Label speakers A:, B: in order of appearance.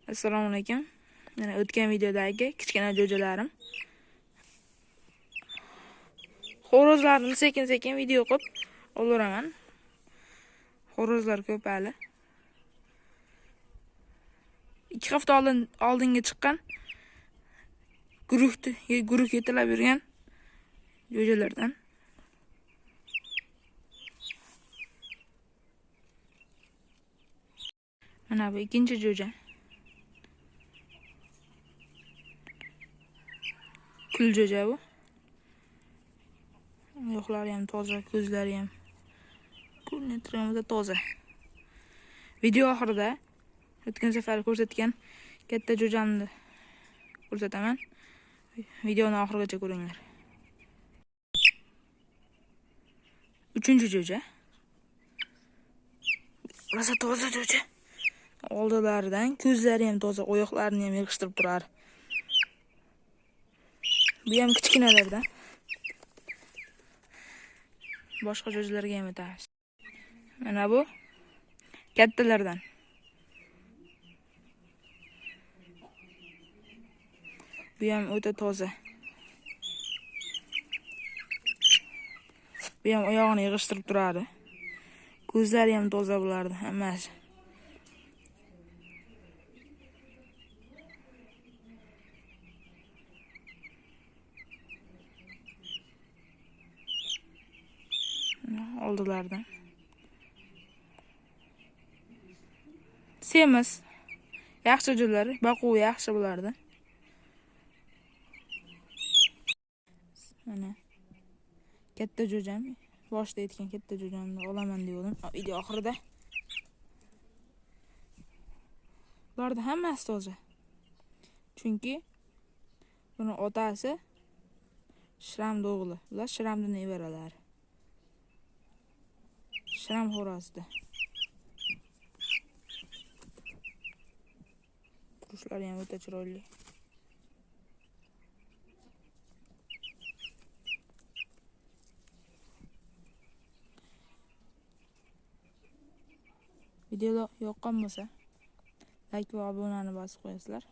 A: Assalomu alaykum. Mana o'tgan videodagi kichkina jo'jalarim. Xo'rozlarni sekin-sekin video qilib olaveraman. Xo'rozlar ko'p hali. 2 hafta oldinga chiqqan guruh yetilab yurgan jo'jalardan. Mana bu ikkinchi jo'ja. Kul jo'ja bu. Oyoqlari ham toza, ko'zlari ham ko'rinib toza. Video oxirida o'tgan safar ko'rsatgan katta jo'jamni ko'rsataman. Videoni oxirigacha ko'ringlar. Uchinchi jo'ja. Rosa toza jo'ja. Oldilaridan ko'zlari ham toza, oyoqlarini ham yig'ishtirib turar. Bu ham kichkinalardan. Boshqa jo'jalarga ham o'tamiz. Mana bu kattalardan. Bu ham o'ta toza. Bu ham oyog'ini yig'ishtirib turadi. Ko'zlari ham toza bulardi hammasi. Oldilardan. Semiz. Yaxshi jo'jalar, boquvi yaxshi bulardi. Mana katta jo'jam, boshda aytgan katta jo'jamni olaman degandim. Video oxirida. Bularda hammasi toza. Chunki buni otasi Shiramni o'g'li. Ular Shiramni nevaralari. Shiram xo'rozida. Turishlari ham o'ta chiroyli. Video yoqqan bo'lsa, like va obunani bosib qo'yasizlar.